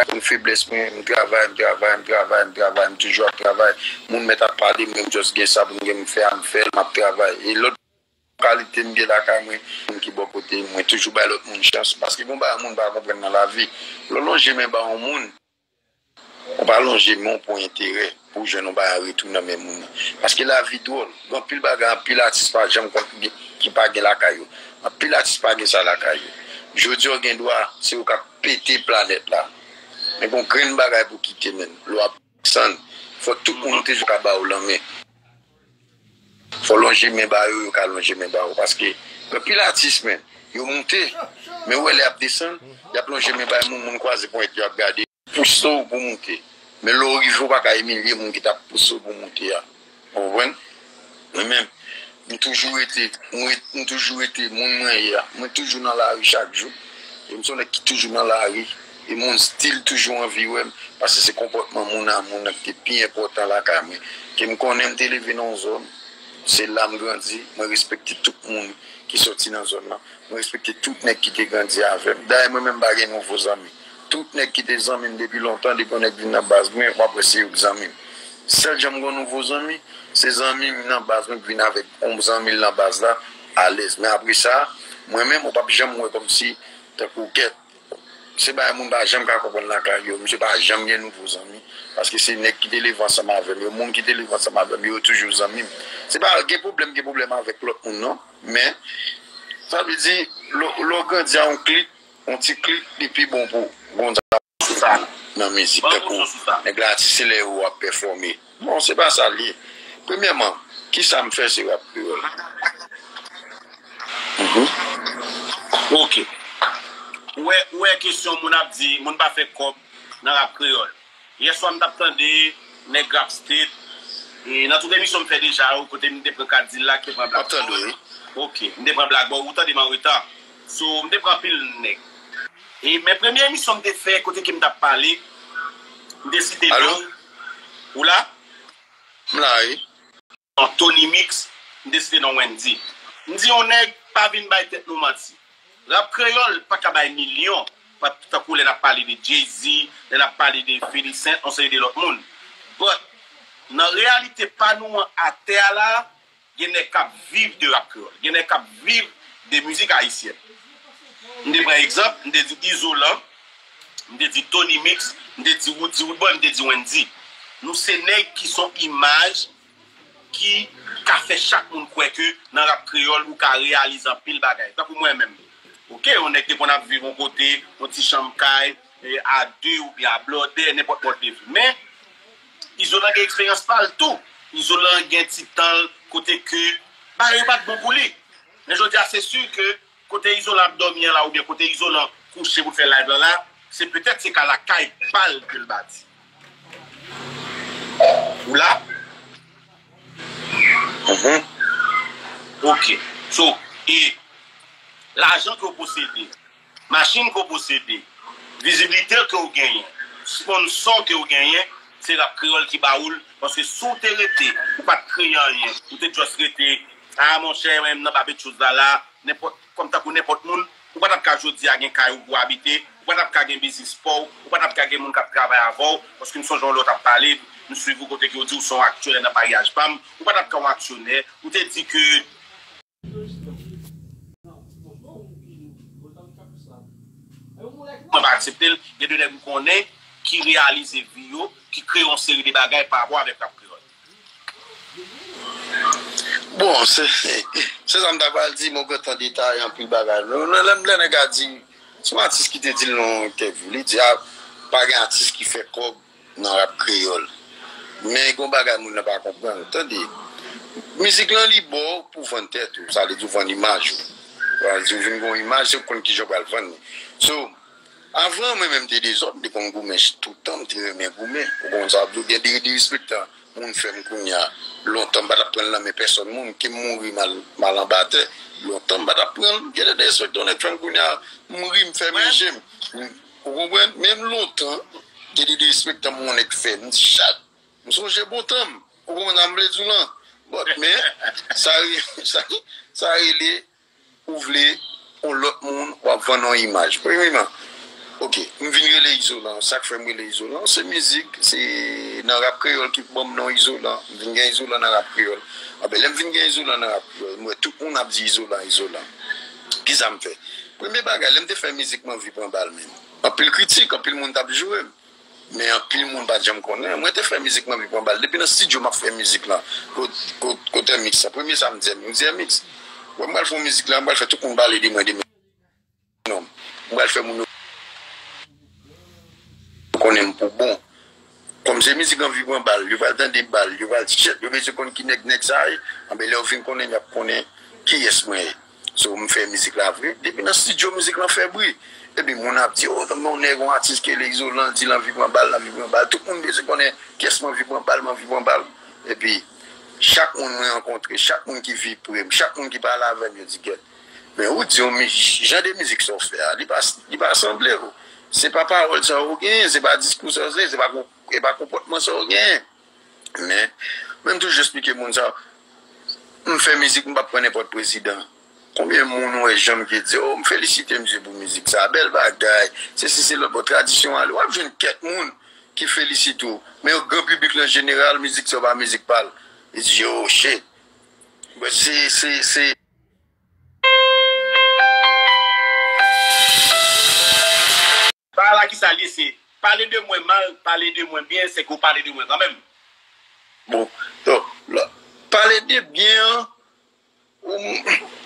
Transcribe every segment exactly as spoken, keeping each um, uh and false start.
Pou feblès mwen, m travay, m travay, m travay, m travay, m toujou ap travay. Moun mèt ap pale, mwen m just gen sa pou m gen, m fè a, m fè l, m ap travay. E lòt kalite m gen lakay mwen, moun ki bò kote m, mwen toujou bay lòt moun chans. Paske gon bagay moun pa konprann nan lavi. Lè w lonje men ba yon moun, ou pa lonje men w pou enterè, pou w jwenn yon bagay an retou nan men moun nan. Paske lavi dwòl. Gen anpil bagay, anpil atis pa janm konn, ki pa gen lakay yo. Anpil atis pa gen sa lakay yo. Jodi a w gen dwa, se ou k ap pete planèt la. Men gon grenn bagay pou kite, menn. Lè w ap desann, fò tout moun toujou ka ba w lanmen. Fò w lonje men ba yo, yo ka lonje men ba ou. Paske gen anpil atis, menn, yo moute, men ou wè lè y ap desann, y ap lonje men bay moun, moun kwaze ponyèt yo ap gade, pouse w pou w moute. Men lè w rive, ou pa ka imilye moun ki t ap pouse w pou w moute a. Ou konprann? Mwen menm, m toujou rete, m ret-, m toujou rete moun mwen ye a. Mwen toujou nan lari chak jou. E m se yon nèg ki toujou nan lari. E moun still toujou anvi wè m. Paske se konpòtman moun a moun nan ki te pi enpòtan lakay mwen. Ke m konnen m te leve nan yon zòn. Se la m grandi. Mwen respekte tout moun ki sòti nan zòn nan. Mwen respekte tout nèg ki te grandi avè m. Dayè, mwen menm m pa gen nouvo zanmi. Tout nèg ki te zanmi m depi lontan, depi yon nèg vin nan baz mwen, w ap wè se yo k zanmi m. Sèl jan m gen yon nouvo zanmi, se zanmi m nan baz mwen k vin avèk yon zanmi l nan baz la, alèz. Men apre sa, mwen menm, ou p ap janm wè kòmsi, tankou kèt. Se bagay moun pa janm ka konprann lakay yo. Misye pa janm gen nouvo zanmi. Paske se nèg ki te leve ansanm avè m yo, moun ki te leve ansanm avè m yo, yo toujou zanmi m. Se pa gen pwoblèm, gen pwoblèm avèk lòt moun, non. Men, sa vle di, lè w, lè w grandi a yon klik, yon ti klik, li pi bon pou w. Gon sa nan mizik, tankou nèg la, se lè ou ap pèfòme. Non, se pa sa l ye. Premyèman, kisa m fè se rap kreyòl? Mhm. Ok. Ou wè, ou wè kesyon moun ap di, moun pa fè kòb nan rap kreyòl. Yèswa m t ap tande nèg Rap State. E nan tout emisyon m fè deja yo, kote m te pran Kadilak, te pran Black Boy. Ok, m te pran Black Boy, ou tande m an reta. So, m te pran anpil nèg. E men premye emisyon m te fè, kote ke m t ap pale, m te site non. Ou la? M la, wi. Non Tony Mix, m te site non Wendy. M di yon nèg pa vin bay tèt nou manti. Rap kreyòl pa ka bay milyon, pa tankou lè n ap pale de Jay-Z, lè n ap pale de Fifty Cent, yon seri de lòt moun. But, nan reyalite pa nou an atè a la, gen nèg k ap viv de rap kreyòl, gen nèg k ap viv de mizik ayisyèn. M te pran egzanp, m te di Izolan, m te di Tony Mix, m te di Roody Roodboy, m te di Wendy. Nou se nèg ki se yon imaj ki ka fè chak moun kwè ke nan rap kreyòl ou ka reyalize anpil bagay. Tankou mwen menm. Ok, yon nèg te konn ap viv yon kote, yon ti chanm kay, e, a de oubyen a blòdè, nenpòt bò l te viv. Men, Izolan gen eksperyans pa l tou. Izolan gen ti tan l kote ke bagay yo pa t bon pou li. Men jodi a, se si ke kote Izolan ap dòmi an la oubyen kote Izolan kouche pou l fè live lan la, se petèt se ka lakay pa l ke l bati. Ou la? Mhm. Ok. So, e lajan ke w posede, machin ke w posede, vizibilite ke w genyen, sponsò ke w genyen, se rap kreyòl ki ba ou l, paske si w te rete, ou pa t kreye anyen, ou te just rete, a monchè, mwen menm nan pa Petchouch la la, nenpòt, kòm tankou nenpòt moun, ou pa t ap ka jodi a gen kay ou pou w abite, ou pa t ap ka gen biznis pa w, ou pa t ap ka gen moun k ap travay avè w, paske m sonje yon lè w t ap pale, m swiv ou kote ke w di w se yon aksyonè nan paryaj pa m, ou pa t ap ka yon aksyonè, ou te di ke mwen pa aksepte l, gen de nèg m konnen ki reyalize vi yo, ki kreye yon seri de bagay pa rapò avèk rap kreyòl. Bon, se se sa m ta pral di, mwen gentan detaye anpil bagay. Lè, lè, lè nèg a di, se yon atis ki te di l nan yon entèvyou, li di, a, pa gen atis ki fè kòb nan rap kreyòl. Men gon bagay moun nan pa konprann. Tande, mizik lan li ba w pou vann tèt ou, sa vle di w vann imaj ou. Sa vle di w vin gen yon imaj, se w konn kijan w pral vann li. So, avan mwen menm te dezòd, m te konn goumen toutan, m te renmen goumen. Ou konn sa vle di w gen de, de respektan moun fè m kounye a. Lontan m pa t ap pran l nan men pèsòn moun, ke m mouri m al, m al anba tè. Lontan m pa t ap pran l, gen de, de respektan yon nèg fè m kounye a, m ri, m fèmen je m. Ou konprann? Menm lontan, gen de derespektan m wè yon nèg fè m chat. M sonje bon tan m. Ou konprann sa m vle di w lan? But, men, sa re-, sa, sa rele, ou vle yon lòt moun, w ap vann yon imaj. Premyeman, Ok, m vin rele Izolan. Sa k fè m rele Izolan, se mizik, se nan rap kreyòl ki ban m non Izolan. M vin gen Izolan nan rap kreyòl. Anben, lè m vin gen Izolan nan rap kreyòl, m wè tout moun ap di Izolan, Izolan. Kisa m fè? Premye bagay, lè m te fè mizik m anvi pran bal menm. Anpil kritik, anpil moun t ap joure m. Men anpil moun pa t janm konnen. Mwen te fè mizik m anvi pran bal. Depi nan estidyo m ap fè mizik lan. Kot, kot, kot Mix lan. Premye sa m di Mix. M di Mix, wè m pral fè yon mizik la, m pral fè tout moun pale de mwen, de mwen. Non. M pral fè moun yo konnen m pou bon. Kòm se mizik anvi pran bal, yo pral tande bal, yo pral tchèt, yo bezwen konn ki nèg nèg sa ye. Anben lè yo fin konnen, y ap konnen kiyès mwen ye. So, m fè mizik la vre. Depi nan estidyo, mizik lan fè bri. Epi moun ap di, o, men yon nèg, yon atis ke le Izolan, di l anvi pran bal, l anvi pran bal. Tout moun bezwen konnen kiyès m anvi pran bal, m anvi pran bal. Epi, chak moun mwen rankontre, chak moun ki vin pre m, chak moun ki pale avè m, yo di, gèt. Men ou di yon mi-, jan de mizik sa w fè a, li pa, li pa sanble w. Se pa pawòl sa w genyen, se pa diskou sa w se, se pa, e pa konpòtman sa w genyen. Men, men m toujou esplike moun sa, m fè mizik, m p ap pran nenpòt prezidan. Konbyen moun ou wè janm ki di, o, m felisite misye pou mizik sa, bèl bagay, se si se lòt bò, tradisyon ale, w ap jwenn kèk moun ki felisite w. Men gran piblik lan jeneral, mizik sa pa mizik pa l. Li di, yo, shit. But se, se, se. Bagay la ki sa l ye, se pale de mwen mal, pale de mwen byen, se ke w pale de mwen kanmenm. Bon, so, la, pale de byen an, ou,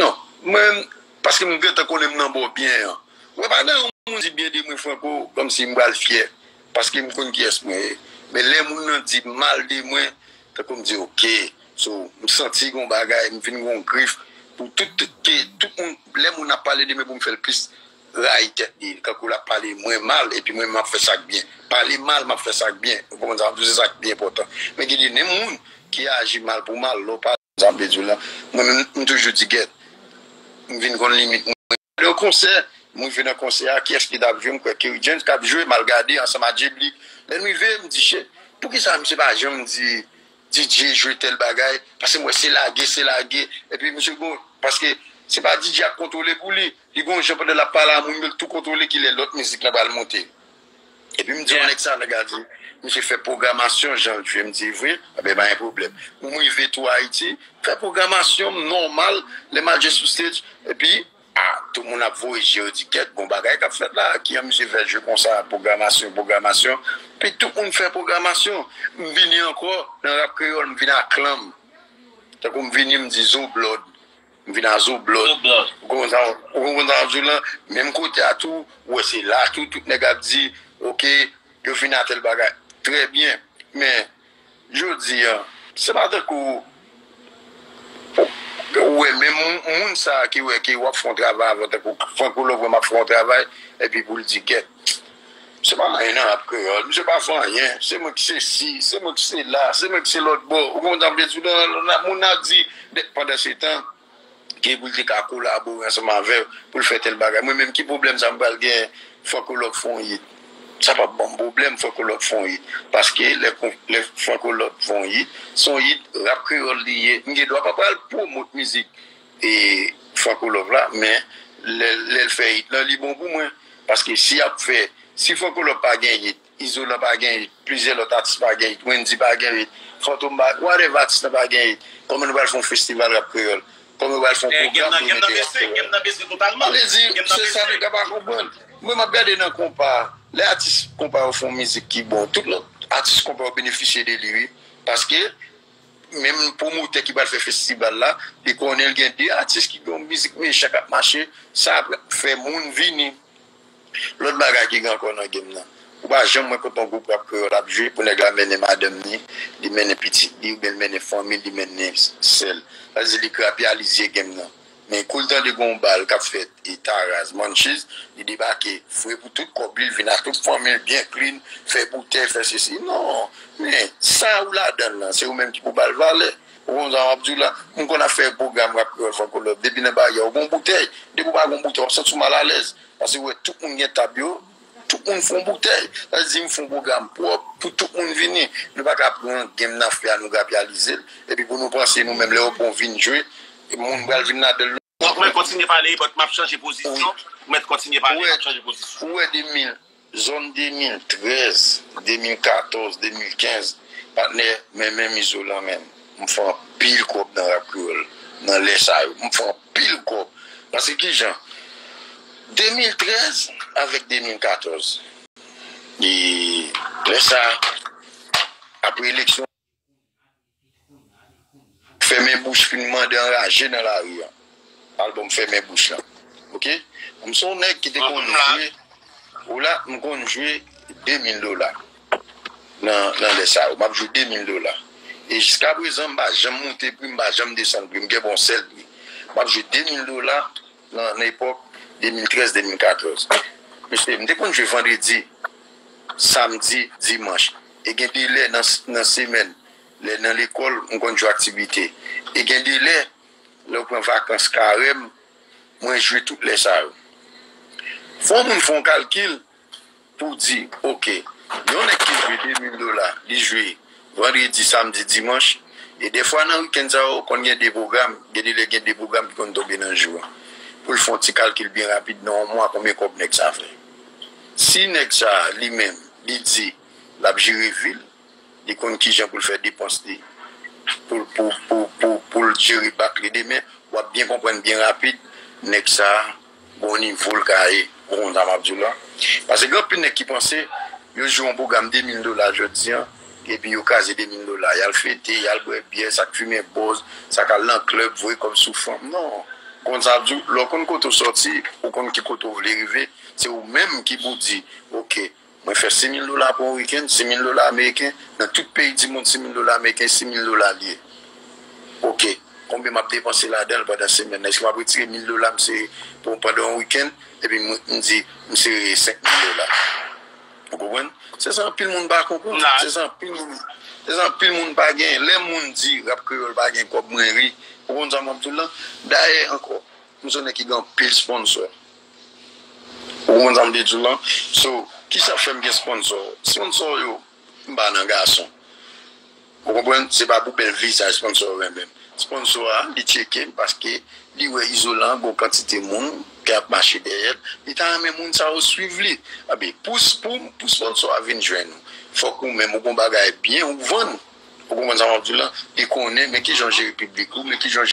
non, mwen, paske m gentan konnen m nan bò byen an. Wè, pa gen yon moun di byen de mwen, Franco, kòmsi m pral fyè, paske m konn kiyès mwen ye. Men lè moun nan di mal de mwen, tankou m di, oke, so, m santi gon bagay, m vin gon grif pou tout, tout, tout moun, lè moun ap pale de mwen pou m fè l plis rayi tèt li, kankou l ap pale mwen mal, epi mwen menm m ap fè sa k byen. Pale mal, m ap fè sa k byen. Ou konprann sa m di w, se sa k pi enpòtan. Men gen de moun ki aji mal pou mal, lè w pale, sa m vle di w la. Mwen menm, m toujou di, gèt, m vin konn limit mwen. Gade yon konsè, m rive nan konsè a, kiyès ki t ap jwe, m kwè Kerry James k ap jwe, m al gade ansanm a Jay Blick. Lè m rive, m di, shit, poukisa misye pa janm di D J jwe tèl bagay, paske m wè se lage, se lage. Epi misye gon, paske se pa D J ap kontwole pou li. Li gon jan pandan l ap pale a moun yo, l tou kontwole kilè lòt mizik lan pral monte. Epi m di yon nèg sa, nèg la di, misye fè pwogramasyon jan l jwe. M di, vre? Enben, pa gen pwoblèm. M rive tou Ayiti, fè pwogramasyon m nòmal, lè m al jwe sou stage, epi Ah, tout moun ap voye je yo di, gèt, gon bagay k ap fèt la, kijan misye fè jwe konsa, pwogramasyon, pwogramasyon. Epi tout moun fè pwogramasyon. M vini ankò, nan rap kreyòl, m vin a klanm. Tankou m vini, m di Zo Blòd. M vin a Zo Blòd. Zo Blòd. Ou konprann sa, ou konprann sa m di w lan? Menm kote a tou, ou wè se la tou, tout nèg ap di, oke, yo vin a tèl bagay. Trè byen. Men, jodi a, se pa tankou ou wè menm moun, moun sa a ki wè ke w ap fè yon travay avè w, tankou Franco Love wè m ap fè yon travay, epi pou l di, gèt, se pa anyen nan rap kreyòl, misye pa fè anyen, se mwen ki se si, se mwen ki se la, se mwen ki se lòt bò. Ou konprann sa m vle di w, nan, nan, moun nan ap di, de, pandan se tan, ke pou l te ka kolabore ansanm avè w pou l fè tèl bagay. Mwen menm, ki pwoblèm sa m pral gen, Franco Love fè yon hit? Sa p ap ban m pwoblèm, Franco Love fè yon hit. Paske lè, lè Franco Love fè yon hit, se yon hit rap kreyòl li ye. M gen dwa pa pral pwomot mizik e Franco Love la, men lè, lè l fè hit lan, li bon pou mwen. Paske si y ap fè, si Franco Love pa gen hit, Izolan pa gen hit, plizyè lòt atis pa gen hit, Wendy pa gen hit, Fantom pa, whatever atis lan pa gen hit, kòman nou pral fè yon festival rap kreyòl? Kòman nou pral fè yon pwogram pou nou mete rap kreyòl? Game nan bese totalman. Vle di, se sa nèg la pa konprann. Mwen, m ap gade nan konpa, lè atis konpa yo fè yon mizik ki bon, tout lòt atis konpa yo benefisye de li, wi. Paske, menm pwomotè ki pral fè festival la, li konnen l gen de atis ki gen yon mizik mechan k ap mache, sa ap fè moun vini. Lòt bagay ki gen ankò nan game nan, ou pa janm wè kote yon gwoup rap kreyòl ap jwe pou nèg la mennen madanm ni, li mennen pitit li, oubyen li mennen fanmi l, li mennen sè l. Sa vle di li grapyalize game nan. Men kou l tande gen yon bal k ap fèt e Taraz, Munchies, li debake, fre pou tout kòb li, l vin ak tout fanmi l byen clean, fè boutèy, fè sesi. Non, men sa ou ladan l lan, se ou menm ki pou ba l valè. Ou konn sa m ap di w la, m konn ap fè pwogram rap kreyòl Franco Love, depi nan baryè, ou gon boutèy, depi w pa gon boutèy, w ap santi w malalèz. Paske w wè tout moun gen tab yo, tout moun fè yon boutèy. Sa vle di m fè yon pwogram pwòp pou tout moun vini. Nou pa ka pran game nan fè a, nou grapyalize l. Epi pou nou panse nou menm lè yo pran w vin jwe, moun pral vin ladan l. Mwen kontinye pale, but m ap chanje pozisyon. Ou mèt kontinye pale, m ap chanje pozisyon. Ou wè de mil, zòn de mil trèz, de mil katòz, de mil kenz, patnè, men menm Izolan menm. M fè anpil kòb nan rap kreyòl, nan lè sa yo. M fè anpil kòb. Paske kijan? De mil trèz avèk de mil katòz. E lè sa, apre eleksyon, fèmen bouch fin mande anraje nan lari a. Albòm fèmen bouch lan. Oke? M se yon nèg ki te konn jwe, ou la, m konn jwe de mil dola nan, nan lè sa yo. M ap jwe de mil dola. E jiska prezan, m pa janm monte pri, m pa janm desann pri. M gen bon sèl pri. M ap jwe de mil dola nan, nan epòk de mil trèz, de mil katòz. Mesye, m te konn jwe vandredi, samdi, dimanch. E gen de lè nan, nan semèn, lè nan lekòl, m konn jwe aktivite. E gen de lè, lè w pran vakans karèm, mwen jwe tout lè sa yo. Fò moun fè yon kalkil pou di, oke, yon nèg ki jwe de mil dola, li jwe vandredi, samdi, dimanch, e dèfwa nan wikenn sa yo, konn gen de pwogram, gen de lè gen de pwogram ki konn tonbe nan jou an. Pou l fè yon ti kalkil byen rapid, nan yon mwa, konbyen kòb nèg sa fè? Si nèg sa, li menm, li di l ap jere vi l, li konn kijan pou l fè depans li, pou, pou, pou, pou, pou l jere bak li demen, w ap byen konprann byen rapid, nèg sa a, bon nivo l ka ye, ou konn sa m ap di w la. Paske gen anpil nèg ki panse, yo jwe yon pwogram de mil dola jodi an, epi yo kraze de mil dola, y al fete, y al bwè byè, sa k fimen bòz, sa k al nan klèb, voye kòb sou fanm, non. Ou konn sa m ap di w, lè w konn kote w sòti, ou konn ki kote w vle rive, se ou menm ki pou di, oke, mwen fè sis mil dola pou yon wikenn, sis mil dola ameriken, nan tout peyi di mond, sis mil dola ameriken, sis mil dola l ye. Oke, konbyen m ap depanse ladan l pandan semèn nan? Èske m ap retire mil dola m sere pou pandan yon wikenn, epi m, m di m sere senk mil dola? Ou konprann? Se sa anpil moun pa konprann. Se sa anpil moun, se sa anpil moun pa gen. Lè moun di rap kreyòl pa gen kòb, mwen ri. Ou konn sa m ap di w lan? Dayè ankò, m se yon nèg ki gen anpil sponsò. Ou konprann sa m vle di w lan? So, kisa fè m gen sponsò? Sponsò yo, m pa nan gason. Ou konprann? Se pa pou bèl vizaj sponsò yo renmen m. Sponsò a, li tcheke m paske li wè Izolan gon kantite moun ki ap mache dèyè l. Li ta renmen moun sa yo swiv li. Anben, pou, pou, pou sponsò a vin jwenn ou, fòk ou menm ou gon bagay byen ou vann. Ou konprann sa m ap di w lan? Li konnen men kijan w jere piblik ou, men kijan w